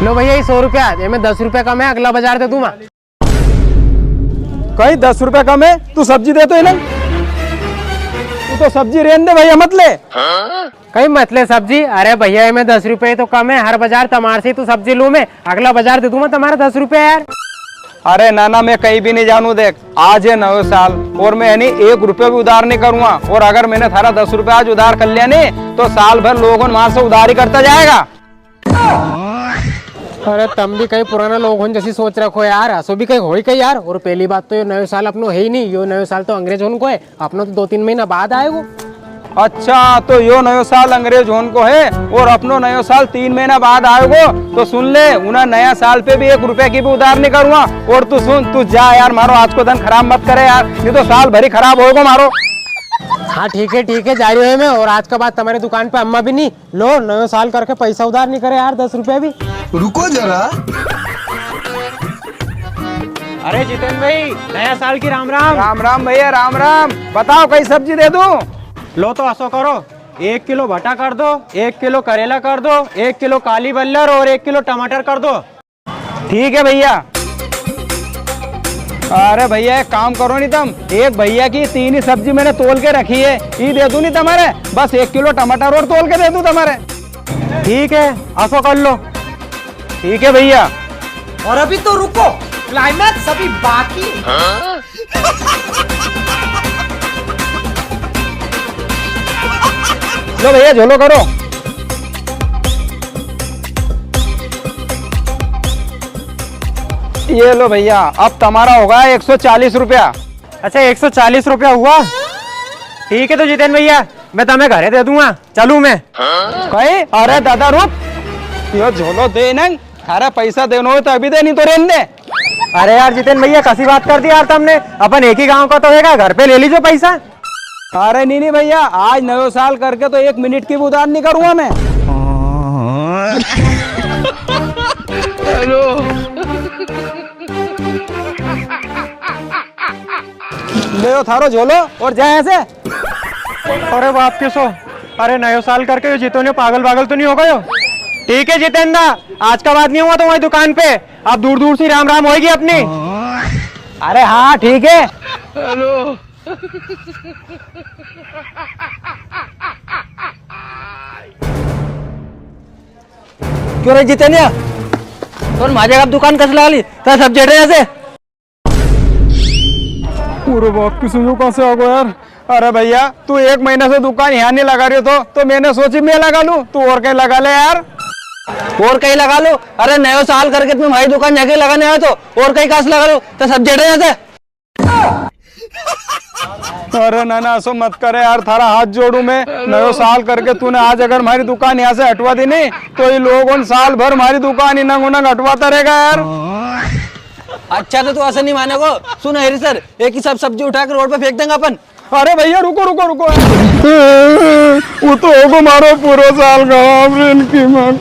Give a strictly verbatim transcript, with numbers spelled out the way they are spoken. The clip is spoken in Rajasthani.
लो भैया, ये सौ रुपया, इनमें दस रुपया कम है, अगला बाजार दे दूंगा। कई दस रुपया कम है, तू सब्जी दे तो इन्हें। तू तो सब्जी रेन दे भैया, मत ले। कई मत ले सब्जी? अरे भैया, इनमें दस रुपया ही तो कम है, हर बाजार तमार से ही तो सब्जी लूं मैं, अगला बाजार दे दूंगा तमारा दस रुपया यार। अरे ना ना, मैं कहीं भी नी जानू, देख आज है नयो साल और मैं है नी एक रुपया भी उधार नी करूंगा, और अगर मैंने थारा दस रुपया आज उधार कर लिया नी तो साल भर लोगों मार से उधार ही करता जाएगा। अरे तम भी कई पुराना लोग होन जैसी सोच रखो यार, असो भी कई होई कई यार। और पहली बात तो यो नयो साल अपनो है ही नी, यो नयो साल तो अंग्रेज होन को है, अपनो तो दो तीन महीना बाद आएगो। अच्छा, तो यो नयो साल अंग्रेज होन को है और अपनो नयो साल तीन महीना बाद आएगो, तो सुन ले, उन्हें नया साल पे भी एक रुपया की भी उधार नी करूंगा। और तू सुन, तू जा यार, मारो आज को दिन खराब मत करे यार, नी तो साल भरी खराब होएगो मारो। हाँ ठीक है, ठीक है, जा रही हूँ मैं। और आज के बाद तमारी दुकान पे अम्मा भी नी। लो, नयो साल करके पैसा उधार नी करे यार, दस रुपया भी। रुको जरा। अरे जितेन भाई, नया साल की राम राम। राम राम भैया, राम राम। बताओ, कई सब्जी दे दूं? लो तो असो करो, एक किलो भटा कर दो, एक किलो करेला कर दो, एक किलो काली बल्लर और एक किलो टमाटर कर दो। ठीक है भैया। अरे भैया, एक काम करो नी तम, एक भैया की तीन ही सब्जी मैंने तोल के रखी है, ये दे दूं नी तमारे, बस एक किलो टमाटर और तोल के दे दूं तमारे। ठीक है, असो कर लो। ठीक है भैया। और अभी तो रुको, climax अभी बाकी है। लो भैया, झोलो करो। ये लो भैया, अब तमारा होगा एक सौ चालीस रुपया। अच्छा, एक सौ चालीस रुपया हुआ? ठीक है तो जितेन भैया, मैं तमें घरे दे दूंगा, चलूं मैं। कई? अरे दादा रुक, यो झोलो दे ना, थारा पैसा देनो हो तो अभी दे, नी तो रेन दे। अरे यार जितेन भैया, कसी बात कर दी यार तमने, अपन एक ही गांव का तो हैगा, घर पे ले लीजो पैसा। अरे नी नी भैया, आज नयो साल करके तो एक मिनट की भी उधार नी करूंगा मैं। हेलो। ले यो थारो झोलो और जा यहाँ से। अरे बाप के सो, अरे नयो साल करके यो जितेन पागल वागल तो नी हो गयो? ठीक है जितेंद्र, आज का बाद नी हुआ तुम्हारी दुकान पे, अब दूर दूर से राम राम होएगी अपनी। अरे हाँ ठीक है। हेलो। क्यों रे जितेनिया, तूने माजे का दुकान कस लगा ली? तेरा सब जड़ रहे ऐसे। पूरे बाप की सुनो कहाँ से आ गया यार। अरे भैया, तू एक महीना से दुकान यहाँ नी लगा रहे तो, तो मैंने सोची मैं लगा लूं, तू और कहीं लगा ले यार। और कहीं लगा लूं? अरे नयो साल करके तुम्हें हमारी दुकान जाके लगाने आया तो और कहीं कहाँ से लगा लूं? तो सब जड़ रहे ऐसे। अरे ना ना, असो मत करे यार, थारा हाथ जोड़ू मैं। नयो साल करके तूने आज अगर हमारी दुकान यहाँ से हटवा दी नी, तो ये लोग उन साल भर हमारी दुकान इनंग उनंग हटवाता रहेगा यार। अच्छा, तो तू ऐसा नी मानेगो। सुन हरी सर, एक ही सब सब्जी उठा के रोड पे फेंक देंगे अपन। अरे भैया, रुको, रुको, रुको। वो तो होगो मारो पूरा साल खराब रे इनकी माँ।